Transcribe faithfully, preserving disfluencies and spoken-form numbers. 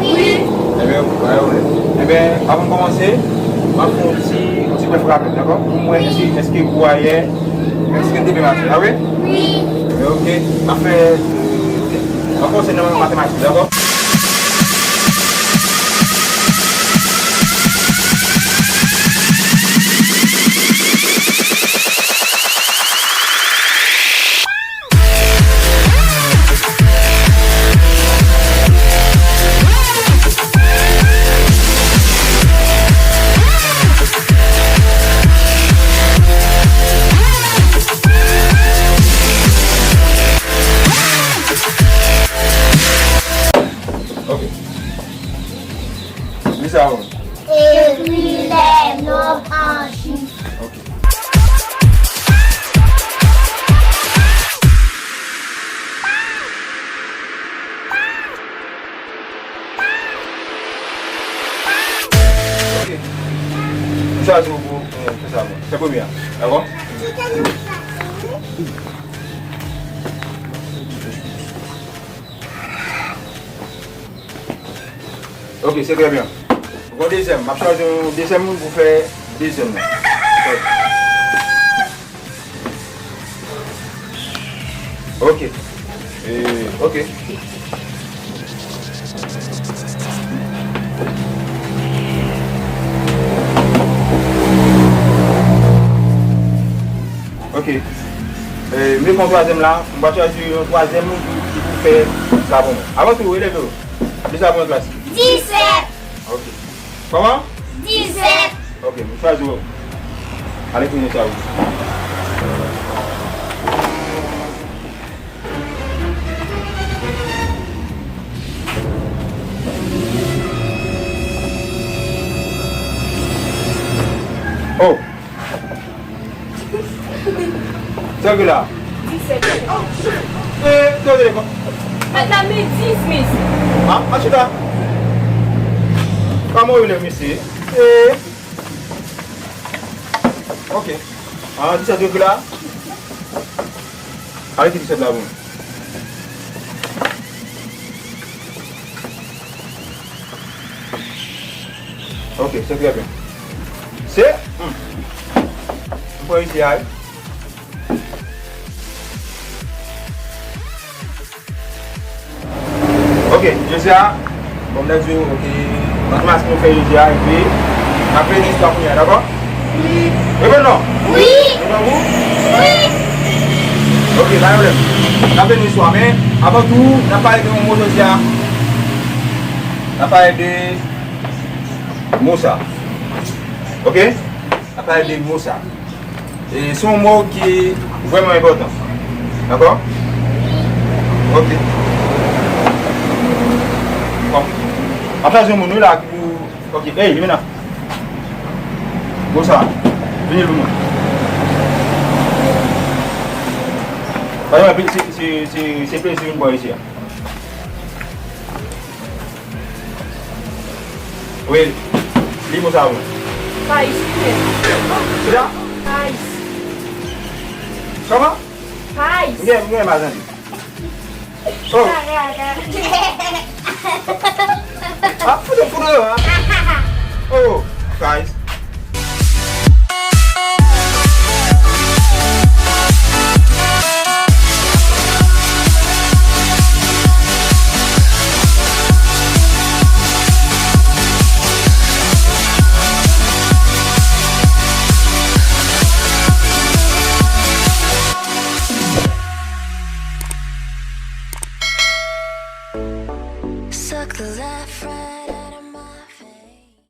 Wi. Ebyen, pa gen pwoblèm. Ebyen, avan n kòmanse, m ap fè yon ti, yon ti brèf rapèl, dakò? Pou m wè èske, èske kou a yè, èske n te byen mache, pa vre? Wi. Ebyen, oke. N ap fè, n ap kòmanse nan matematik, dakò? Ok. Li sa bon. Ekri lè nonb an chif. Ok. Ok. M chwazi w pou, pou sa bon. Se premye a. Dakò? Ok, se trè byen. Gon dezyèm, m ap chwazi yon dezyèm moun pou fè dezyèm nan. Ok. E, ok. Ok. E, m vle pran twazyèm la, m va chwazi yon twazyèm moun ki, ki pou fè sa pou mwen. Avan tou, eleve w. Deja bon klas. Disèt. Ok. Kòman? Disèt. Ok, m chwazi w. Ale kounye sa wi. Oh. Sa ki la? Disèt. E, tande, mèt la, men dis, mesye. Ah, ah, chita. Kòman w rele, mesye? E. Ok. Ah, disèt yo ki la? Arete disèt la, bon. Ok, se trè byen. Se, hmm. M pran isi a, wi. Ok, jodi a, bon, m ta di w, ok, nan klas nou fè jodi a, epi n ap vini istwa kounye a, dakò? Wi. Reponn non. Wi. Reponn wi. Wi. Ok, pa gen pwoblèm. N ap vini istwa, men avan tou, n ap pale de yon mo jodi a. N ap pale de mo sa. Ok? N ap pale de mo sa. E se yon mo ki vrèman enpòtan. Dakò? Ok. Bon. M ap chwazi yon moun wi la pou, ok. Ey, Limena. Mo sa. Vini pou mwen. Pa egzanp, se, se, se, se plezi vin bò isi a. Wi, li mo sa bon. Pais, wi. Kisa? Pais. Kòman? Pais. M gen, m gen mal tande. Oh. Ah, fout, fout, ah. Oh, pais.